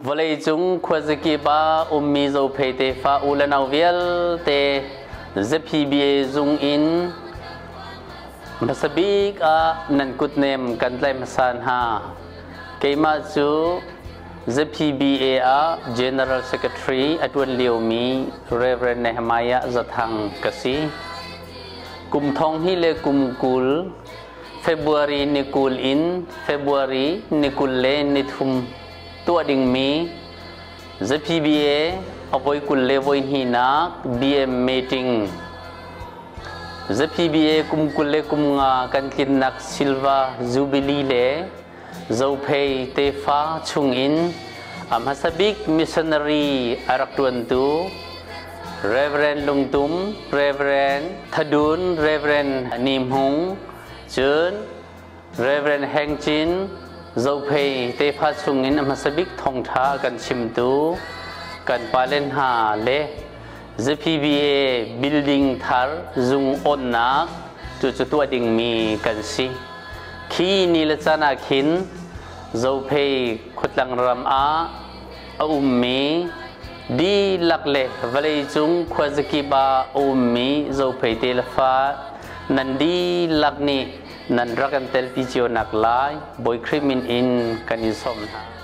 Vawleicung khuazakip ah ummi Zophei tefa u le nau vialte ZPBA zung in hmasa bik ah nan kutnem kan tlaih hmasa hna. Keimah cu ZPBA ah General Secretary a ṭuan liomi Reverend Nehemiah Zathang ka si. Kum thong hi le kum 20 February ni 20 in February ni 23 tuah dingmi ZPBA a voi 22nak BM meeting ZPBA kum 25 kan tlinnak Silver Jubilee le Zophei tefa chungin a hmasa bik missionary a rak ṭuantu Reverend Lungtum, Reverend Thadun, Reverend Ni Hmung, cun Reverend Heng Cin, Zophei tefa chungin a hmasa bik thawngṭha kan chimtu kan pale hna le ZPBA building thar zung onnak cucu tuah dingmi kan si. Khi ni le caan ah khin Zophei khuatlang ram ah a ummi dihlak le vawleicung khuazakip ah a ummi Zophei telefa nan dihlak nih nan rak kan telpi cio nak lai Bawi Khrih min in kan in sawm hna.